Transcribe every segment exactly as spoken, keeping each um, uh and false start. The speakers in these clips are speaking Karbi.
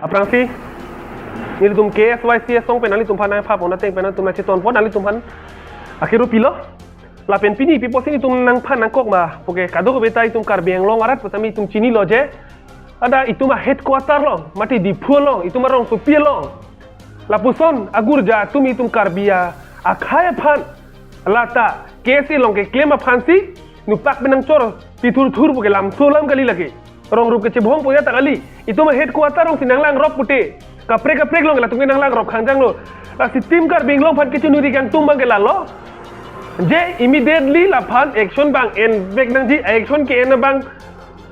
Aphrangsi nelitum K S Y C asong pen nanglitum aphan nangpha pon ateng pen nangtum nangcheton pon, nanglitum aphan akero pilo. Lapen pini pi apotsi nelitum nangphan nangkok ma puke, kadokave ta itum Karbi Anglong arat pusitame itum chinilo je, ada itum a headquarter along, mate Diphu along, itum arongsopi along, lapuson agurja atum itum Karbi a akhai aphan, lata K S A along keklem aphansi nupak pen nangchor pithurthur puke lamso alam kali lake. Rong rup kechebong puya ta kali. Itum a headquarter alongsi nanglangrop pute, kaprek kaprek along latum ke nanglangrop khangjanglo. Lasi Team Karbi Anglong aphan kechonuri kangtung abangke lalo je immediately laphan action abang envek nangji, action ke-en abang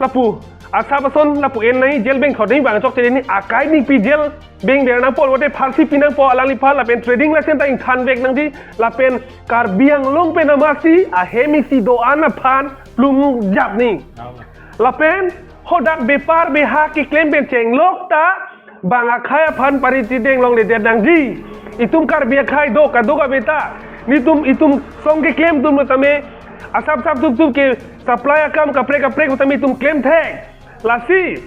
lapu asap ason lapu en nangji, jail bengthor nangji abang chokche ni, akai ningpi jail bengber nangpo, lote pharsi pi nangpo alangliphan, lapen trading license ta ingthanvek nangji, lapen Karbi Anglong pen amasi ahem isi do-an aphan plumjap ni. Lapen hadak bepar beha keklem pen chenglok ta bang akhai aphan pariti deng longledet nangji. Itum Karbi akhai do kadokave ta, nelitum itum song keklem atum tame asap sap tup tup ke supply akam kaprek kaprek tame itum klem thek. Lasi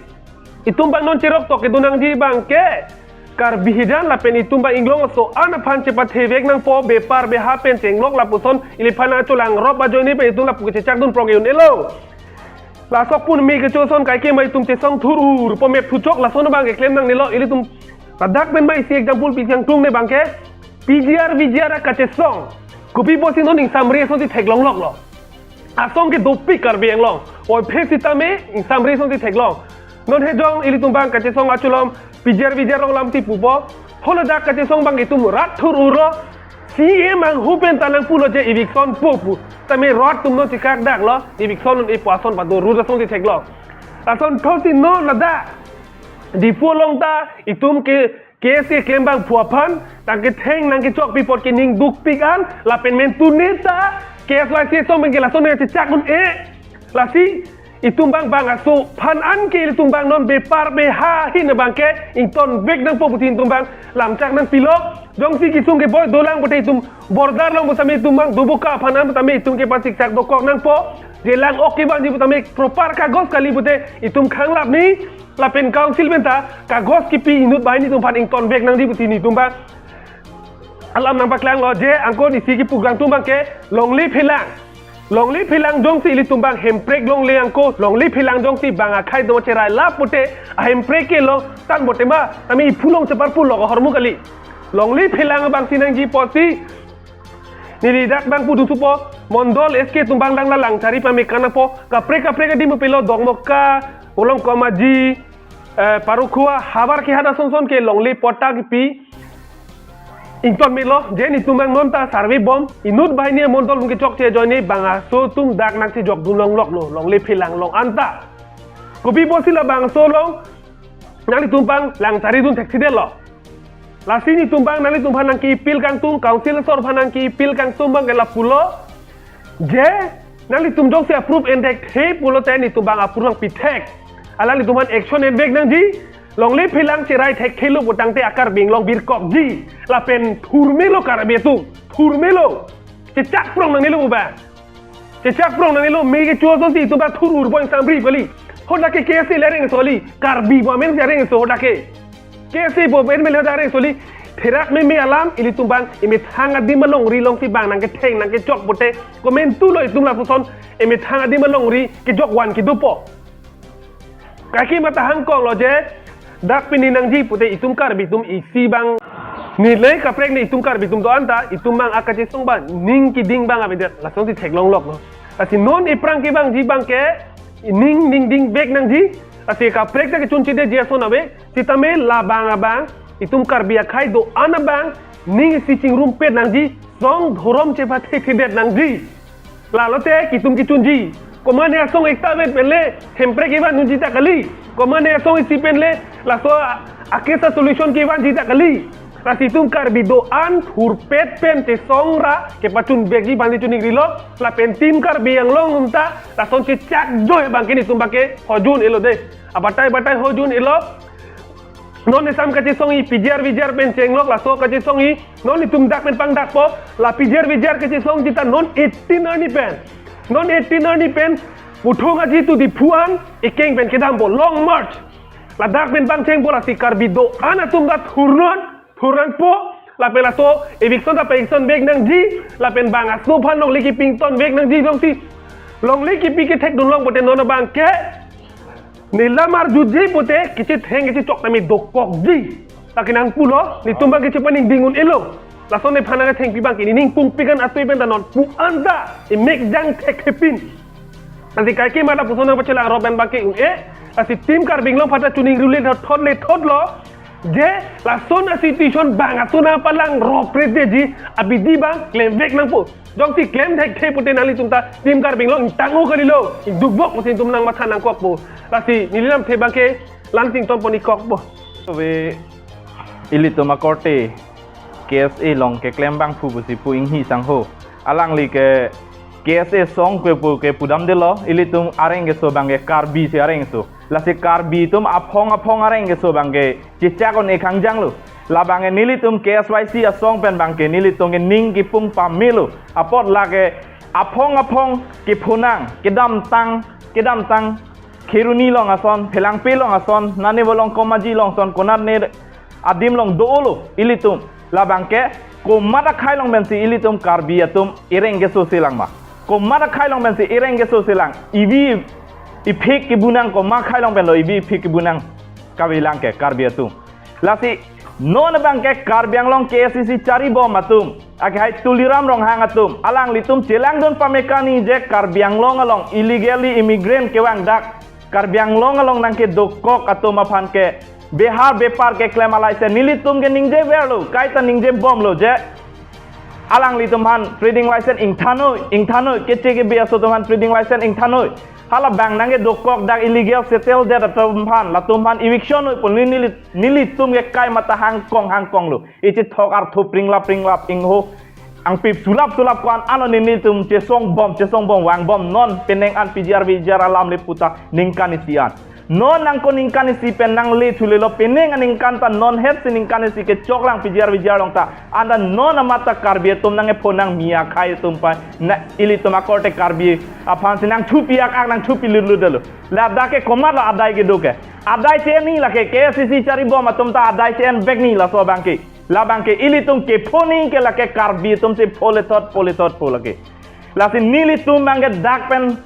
itum abang non cherok tok kedo nangji abangke Karbi hijan lapen itum abang inglong aso-an aphan chepathevek nangpo, bepar beha pen chenglok lapuson iliphan nangcholangrop ajoine pen itum lapu kechechak dun prong un-elo. Lasok pun me kecho ason kaike ma itum chesong thur-urpo, mep thuchok lason abang keklem nangnelo. Ilitum ladak pen ma isi example pi kangtung ne abangke P G R V G R akachesong. Kopi apotsi non ingsamri asonsi theklongloklo? Asong ke dopik Karbi Anglong. Oi phe sitame ingsamri asonsi theklong. Non hejong ilitum abang kachesong achu along P G R V G R along lamsi pupo. Ho ladak kachesong abang itum rat thur-urlo. C E M anghu pen ta nangpulo je eviction po pu. Tame rat atum non chekak daklo. Eviction non epo ason pado rur asonsi theklong. Ason thotsi non ladak Diphu along ta itum ke K S A klembang phu aphan nangketheng nangkechokpi apot ke ning dukpik an, lapen mentune ta K S Y C asong pen ke lason nangchechak un-e. Lasi itum abang bang aso aphan an ke itum abang non bepar beha hin abangke ingtonvek nangpo pusi itum abang lamchak nangpilo. Jongsi kesung keboi dolang pute itum border along pusitame itum abang doboka aphan an pusitame itum ke pasiksak dokok nangpo. Jelang ok kevanji pusitame proper kagos kali pute itum khanglap ni. Lapen council pen ta kagos kipi inut banghini atum aphan ingtonvek nangji pusi nelitum abang alam nangpaklanglo. Je angkon isi kepu kangtung abangke longle phelang. Longle phelang jongsi ilitum abang hemprek longle angko, longle phelang jongsi bang akhai do cherai lap pute, ahemprek ke lo tan bote ma, tame iphu along chepar pulo ahormu kali. Longle phelang abangsi nangji apotsi neli dak abang pudun supo, mondol S K atum abang dang la Langchari pame kanangpo, kaprek kaprek adim pelo, Dongmoka, Olong Komaji, eh, Parukhua, havar kehat ason son ke longle patta kipi ingtonmelo, je nelitum abang non ta survey bom, inut banghini mondol atum kechokche ajoine bang aso atum dak nangchejok dun longloklo, longle phelang along anta. Kopi apotsi labangso along nanglitum abang Langchari dun thekthedetlo. Lasi nelitum abang nanglitum aphan nangke-appeal kangtung, council asor aphan nangke-appeal kangtung abangke lapulo. Je nanglitum jongsi approve enthekthe pulote nelitum abang approve nangpithek. Alanglitum aphan action envek nangji. Longle phelang cherai thekthelo putangte a-Karbi Anglong birkokji. Lapen thurmelo Karbi atum. Thurmelo. Chechak prong nangnelo abang. Chechak prong nangnelo, me kecho asonsi itum ta thur-urpo ingsamri kali. Hadak ke K S A le areng soli, Karbi pu amen si areng so hadak ke. K S A pu amen le hadak areng soli. Therak meme alam ilitum abang imethang adim alongri alongsi abang nangketheng nangkechok pute komantulo itum lapuson imethang adim alongri kejok van kedopo. Kaike ma ta hangkoklo je dak pini nangji pute itum Karbi atum isi abang nilai kaprek ni itum Karbi atum do-an ta itum abang akachesong abang ning keding abang avedet lasonsi theklongloklo. Lasi non iphrang kevangji abangke ning ning dingvek nangji. Lasi kaprek ta kechunchedetji ason ave, sitame labang abang itum Karbi akhai do-an abang ning isi chingrumpet nangji, song dhorom chepathe thedet nangji. Lalote kitum kichunji. Komatne asong ekta vet pen le hemprek kevan dunji ta kali. Komatne asong isi pen le laso a-, a-case a-solution kevanji ta kali. Lasi itum Karbi do-an thurpet pen chesong ra kepachunvekji abang le choningri lo. Lapen Team Karbi Anglong atum ta lason chechak joi abangke nelitum abangke hojun elo de. Abatai batai hojun elo. Non esam kachesongji P G R V G R pen chenglok, laso kachesongji non itum dak pen pangdakpo, la P G R V G R kachesongji ta non eighteen arni pen. Non eighteen arni pen Puthong Aji to Diphu an ekeng pen kedampo, long march. Ladak pen bang chengpo, lasi Karbi do-an atum ta thurnon, thurnon po, lapen laso eviction ta pa-eviction vek nangji, lapen bang asno aphan longle kipi ington vek nangji jongsi longle kipi kethekdun long pote non abang ke nilam arjuji pote kachetheng kachechok tame dokokji. Lake nangpulo, nelitum bang ke chepaningding un-elo. Lason nephan nangthengpi bang ke nening pungpi kan atui pen ta non pu-an ta emek jang thekthepin. Lasi kaike mata puson nangpachelang rop pen bang ke un-e. Lasi Team Karbi Anglong aphan ta chuning rule thot le thotlo. Je lason a-situation bang ason nangpalang rop rete ji abidi bang klem vek nangpo. Jongsi klem thekthe pote nanglitum ta Team Karbi Anglong ingtang-o kalilo. Ingdukbok pusi netum nangmatha nangkokpo. Lasi neli lamthe bang ke lansing tonpon-ik kokpo. Ave, ilitum akorte K S A along keklem abangphu pusi pu Inghi sangho. Alangli ke K S A asong ke pu ke pudamdelo, ilitum areng keso bang ke Karbi si areng keso. Lasi Karbi atum aphong aphong areng keso bang ke chechak un-e kangjanglo. Labang ke nelitum K S Y C asong pen bang ke nelitum ke ning kipung pamelo. Apot lake aphong aphong kepho nang, kedamtang, kedamtang Kheroni along ason, Phelangpi along ason, nane bolong Komaji along ason, konat ne adim along dolo ilitum. Labang ke komat akhei along pensi ilitum Karbi atum ireng keso selang ma? Komat akhei along pensi ireng keso selang? Ivi iphik kibunang komat akhei along penlo ivi iphik kibunang? Kavelang ke Karbi atum. Lasi non bang ke Karbi Anglong K A C C charibom atum, akehai Tuliram Ronghang atum, alanglitum chelangdun pame kani je Karbi Anglong along illegally immigrant kevang dak Karbi Anglong along nangkedokok atum aphan ke behar bepar keklem a-license nelitum ke ningjeverlo, kaita ningjebomlo je alanglitum aphan trading license ingthan noi, ingthan noi, keche kebe aso atum aphan trading license ingthan noi. Hala bang nangkedokok dak illegal settle det atum aphan, latum aphan eviction noi pu neli, nelitum ke kai mata hangkong hangkonglo. Ichethok arthu pringlap pringlap ingho. Angpip sulap sulap ko-an alo nelitum chesongbom, chesongbom vangbom non penang an P G R V G R alam le puta ningkan isi an. Non nangko ningkan isi pen nangle thulelo, penang aningkan ta non het si ningkan isi kechoklang P G R V G R along ta. Anta non amata Karbi atum nangkepho nang mi akhei atum pai. Na ilitum akorte Karbi aphan si nangthupi ak ak nangthupi lutlut delo. Ladak ke komatlo adai kedo ke? Adai che-en ni lake K A C C charibom atum ta adai che-en vek ni laso bang ke. Labang ke ilitum kepho ni ke lake Karbi atum si pho le thot, pho le thot pho lake. Lasi nelitum bang ke dak pen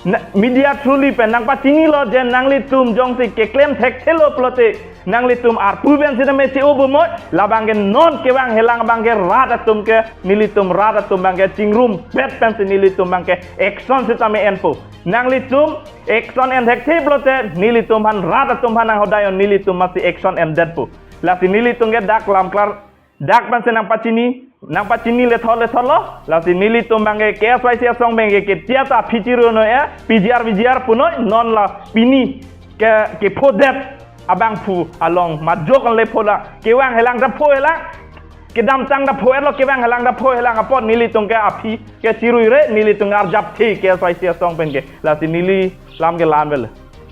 na, media through li pen nangpachinilo je nanglitum jongsi keklem thekthelo pulote nanglitum arpu pen sitame che-o bomoi, labang ke non kevang helang bang ke rat atum ke, nelitum rat atum bang ke chingrum pet pensi nelitum bang ke action sitame enpo. Nanglitum action en thekthe pulote nelitum aphan rat atum aphan nanghodai on, nelitum masi action endetpo. Lasi nelitum ke dak lamklar dak pensi nangpachini, nangpachini le thot le thotlo. Lasi nelitum bang ke K S Y C asong bang ke ketia ta aphi chiru noi, eh, P G R V G R pu noi, non la pini ke, kephodet abangphu along majok an le phola, kevang helang ta pho helang, kedamtang ta pho-etlo, kevang helang ta pho helang apot nelitum ke aphi ke chirui re, nelitum arjap the K S Y C asong pen ke. Lasi neli lam ke la-an vel.